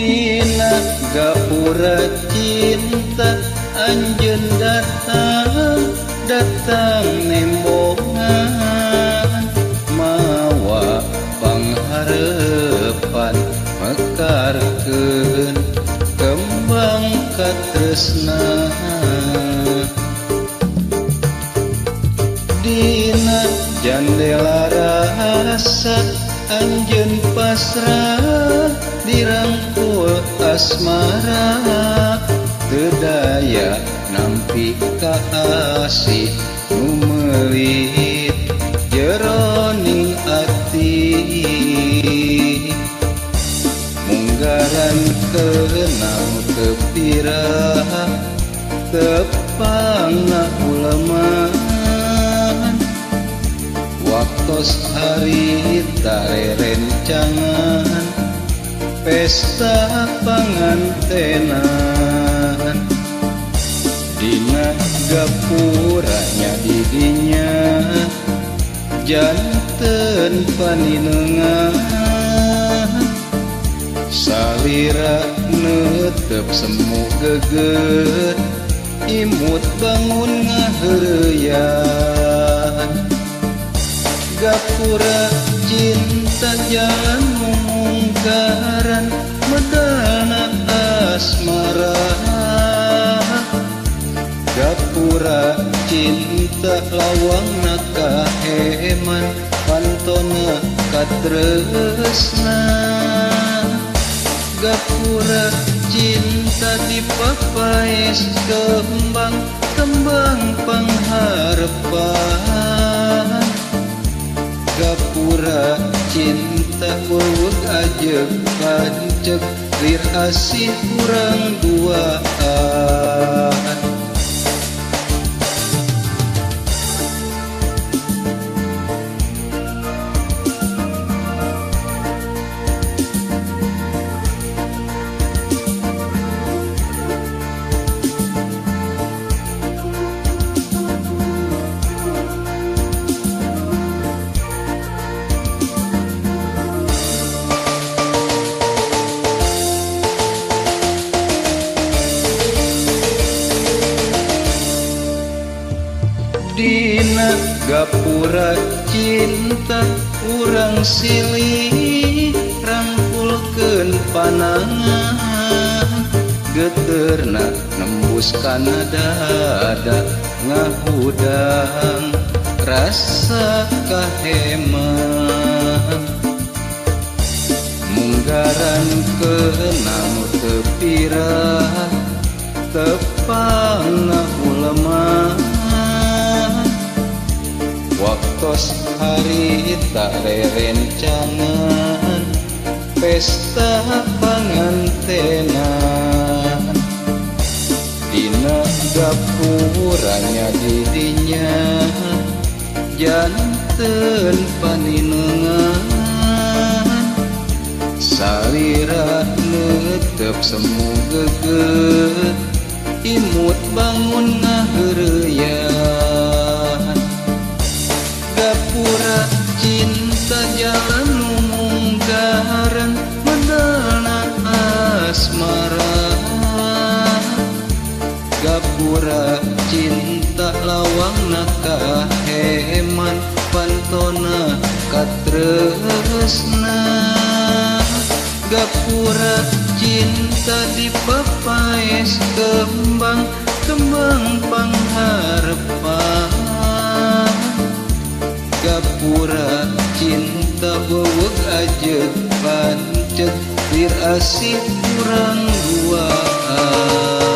Dina gapura cinta anjeun datang datang nembongan mawa pangharepan mekarkeun kembang katresna. Dina jandela rasa anjeun pasrah dirangkul asmara teu daya nampi kaasih nu meulit jeroning ati. Munggaran kenal teu pirah tepang uleman waktos harita rerencangan pesta pangantenan. Dina gapuranya didinya janten paninengan salira netep semu geget imut bangun ngaheureuyan. Gapura cinta jalan mungkaran medana asmara. Gapura cinta lawangna kaheman pantona katresna. Gapura cinta dipapaes kembang kembang pangharepan. Gapura cinta weuweuh ajeuk panceg lir asih urang duaan. Dina gapura cinta urang silih rangkulkeun panangan geterna nembus kana dada ngahudang rasa kaheman. Munggaran kenal teu pirah tepang uleman waktos harita rerencangan pesta pangantenan. Dina gapuranya didinya janten paninengan salira netep semu geget imut bangun ngaheureuyan. Gapura cinta jalan munggaran medana asmara. Gapura cinta lawangna kaheman pantona katresna. Gapura cinta dipapaes kembang kembang pangharepan. Gapura cinta weuweuh ajeuk panceg lir asih urang duaan.